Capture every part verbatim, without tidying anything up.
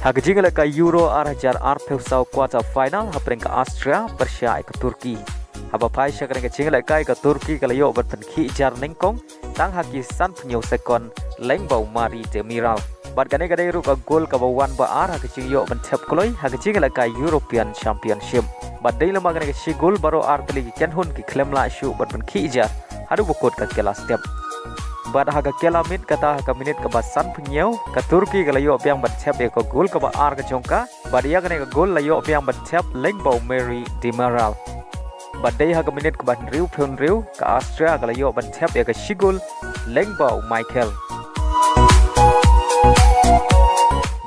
Ha ka jingïalehkai Euro ar hajar arphew saw quarter final hapdeng ka Austria pyrshah ïa ka Turkey. Haba phai sha kane ka jingïalehkai ka Turkey ka la ïoh ban pynkhih jar nyngkong tang ha ki sanphew hynñiew sekon lyngba u Mari Demiral. Bad kane ka dei ruh ka gol kaba wan ba ar ha ka jingïoh ban thep kloi ha ka jingïalehkai European Championship. Bad dei lem bad kane ka shi gol baroh ar tylli ki kynhun ki khlem lah shuh ban pynkhih jar haduh ba kut ka kylla step. Bad ha ka kylla miet kata ha ka minit kaba sanphew hynñiew ka Turkey ka la ïoh biang ban thep ïa ka gol kaba ar ka jong ka. Bad ïa kane ka gol la ïoh biang ban thep lyngba u Mari Demiral. Bad dei ha ka minit kaba hynriewphew hynriew ka Austria ka la ïoh ban thep ïa ka shi gol lyngba u Michael.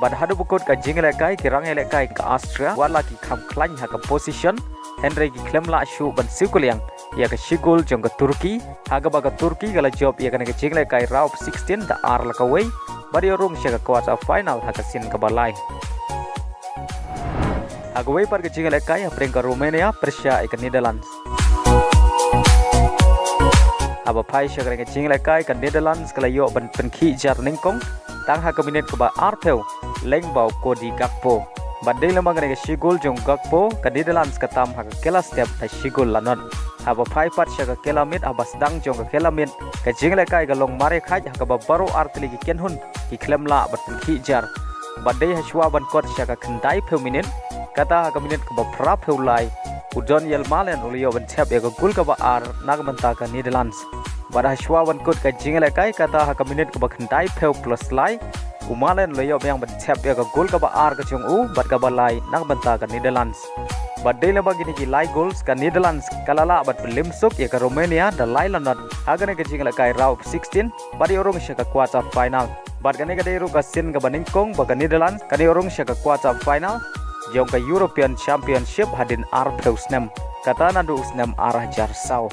Bad haduh ba kut ka jingïalehkai ki rangïalehkai ka Austria wat la ki kham khlaiñ ha ka position, hynrei ki khlem lah shuh ban siew kylliang ïa ka shi gol jong ka Turkey, ha kaba ka Turkey ka la jop ïa kane ka jingïalehkai round of sixteen da ar la kawei bad ïoh rung sha ka quarter final ha ka sien kaba lai. Ha kawei pat ka jingïalehkai hapdeng ka Romania pyrshah ïa ka Netherlands. Haba phai sha kane ka jingïalehkai ka Netherlands ka la ïoh ban pynkhih jar nyngkong tang ha ka minit kaba arphew lyngba u Cody Gakpo. Bad dei lem bad kane ka shi gol jong u Gakpo ka Netherlands ka tam ha ka kylla step da shi gol la nod. Haba phai pat sha ka kylla miet haba sdang jong ka kylla miet ka jingïalehkai ka long mareh khaid ha kaba baroh ar tylli ki kynhun ki khlem lah ban pynkhih jar. Bad dei hashwa ban kut sha ka khyndaiphew minit kata ha ka minit kaba phraphew lai u Donyell Malen u la ïoh ban thep ïa ka gol kaba ar na ka bynta ka Netherlands. Bad hashwa ban kut ka jingïalehkai kata ha ka minit kaba khyndaiphew plus lai u Malen u la ïoh biang ban thep ïa ka gol kaba ar ka jong u bad kaba lai na ka bynta ka Netherlands. Bad dei lem bad kine ki lai goals ka Netherlands ka la lah ban pynlem suk ïa ka Romania da lai la nod ha kane ka jingïalehkai round of sixteen bad ïoh rung sha ka quarter final. Bad kane ka dei ruh ka sien kaba nyngkong ba ka Netherlands kan ïoh rung sha ka quarter final jong ka European Championship hadien arphew snem, kata naduh u snem ar hajar saw.